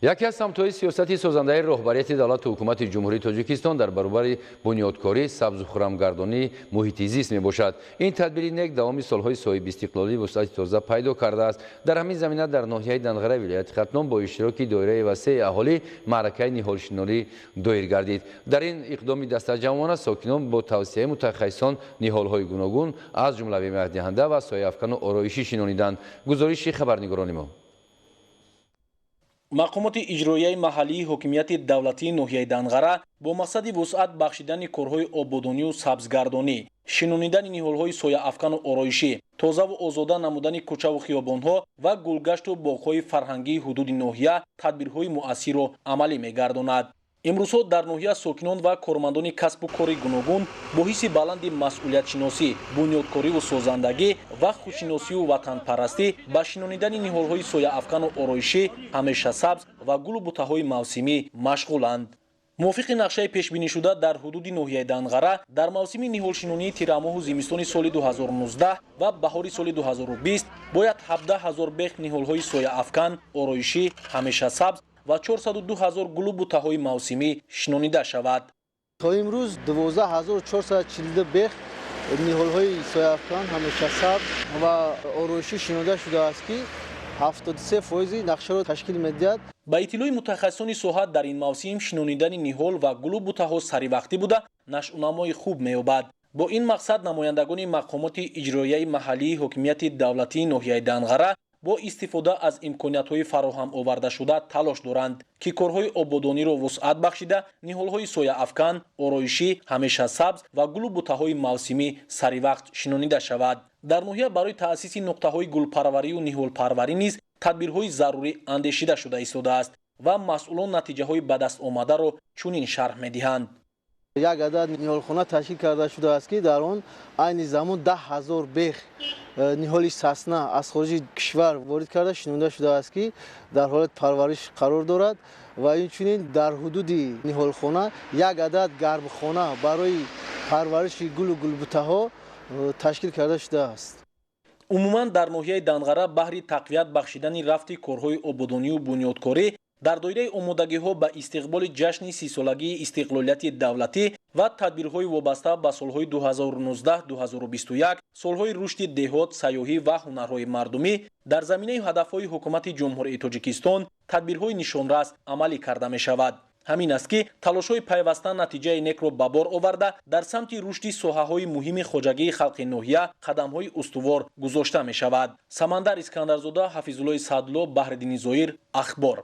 Яке аз самтҳои сиёсати созандаи роҳбарияти давлату ҳукумати Ҷумҳурии Тоҷикистон дар баробари бунёдкорӣ, сабзу хурамгардонии муҳити зист мебошад. Ин тадбири нек давоми солҳои соҳибистиқлолӣ вусъати тоза пайдо кардааст. Дар ҳамин замина дар ноҳияи Данғара, вилояти Хатлон, бо иштироки доираи васеи аҳолӣ маъракаи ниҳолшинонӣ доир гардид. Дар ин иқдоми дастаҷамъона сокинон бо тавсияи мутахассисон ниҳолҳои гуногун, аз ҷумла мевадиҳанда ва сояафкану ороишӣ шинониданд. Гузориши хабарнигорони мо. Мақомоти иҷроияи маҳаллии ҳокимияти давлатии ноҳияи Данғара бо мақсади вусъат бахшидани корҳои ободонию сабзгардонӣ, шинонидани ниҳолҳои сояафкану ороишӣ, тозаву озода намудани кӯчаву хиёбонҳо ва гулгашту боғҳои фарҳангии ҳудуди ноҳия тадбирҳои муассирро амалӣ мегардонад. Имрӯзҳо дар ноҳия сокинон ва кормандони касбу кори гуногун бо ҳисси баланди масъулиятшиносӣ, бунёдкориву созандагӣ ва худшиносию ватанпарастӣ ба шинонидани ниҳолҳои сояафкану ороишӣ, ҳамешасабз ва гулу бутаҳои мавсимӣ машғуланд. Мувофиқи нақшаи пешбинишуда, дар ҳудуди ноҳияи Данғара дар мавсими ниҳолшинонии тирамоҳу зимистони соли 2019 ва баҳори соли 2020 бояд 17 ҳазор бех ниҳолҳои сояафкан, ороишӣ, ҳамешасабз ва 402 ҳазор гулу бутаҳои мавсимӣ шинонида шавад. То имрӯз 12 442 бех ниҳолҳои сояафкан, ҳамешасабз ва ороишӣ шинонида шудааст, ки 73 фоизи нақшаро ташкил медиҳад. Ба иттилои мутахассисони соҳа, дар ин мавсим шинонидани ниҳол ва гулу бутаҳо саривақтӣ буда, нашъунамои хуб меёбад. Бо ин мақсад намояндагони мақомоти иҷроияи маҳаллии ҳокимияти давлатии ноҳияи Данғара бо истифода аз имкониятҳои фароҳам овардашуда талош доранд, ки корҳои ободониро вусъат бахшида, ниҳолҳои сояафкан, ороишӣ, ҳамешасабз ва гулу бутаҳои мавсимӣ саривақт шинонида шавад. Дар ноҳия барои таъсиси нуқтаҳои гулпарварию ниҳолпарварӣ низ тадбирҳои зарурӣ андешида шуда истодааст ва масъулон натиҷаҳои ба даст омадаро чунин шарҳ медиҳанд. Як адад ниҳолхона ташкил карда шудааст, ки дар он айни замон 10 000 бех ниҳоли сосна аз хориҷи кишвар ворид карда шинонда шудааст, ки дар ҳолати парвариш қарор дорад, ва инчунин дар ҳудуди ниҳолхона як адад гармхона барои парвариши гулу гулбутаҳо ташкил карда шудааст. Умуман, дар ноҳияи Данғара баҳри тақвият бахшидани рафти корҳои ободонию бунёдкорӣ дар доираи омодагиҳо ба истиқболи ҷашни 30-солагии истиқлолияти давлатӣ ва тадбирҳои вобаста ба солҳои 2019-2021, солҳои рушди деҳот, сайёҳӣ ва ҳунарҳои мардумӣ, дар заминаи ҳадафҳои Ҳукумати Ҷумҳурии Тоҷикистон тадбирҳои нишонрас амалӣ карда мешавад. Ҳамин аст, ки талошҳои пайваста натиҷаи некро ба бор оварда, дар самти рушди соҳаҳои муҳими хоҷагии халқи ноҳия қадамҳои устувор гузошта мешавад. Самандар Искандарзода, Ҳафизуллои Садло, Баҳриддини Зоир, Ахбор.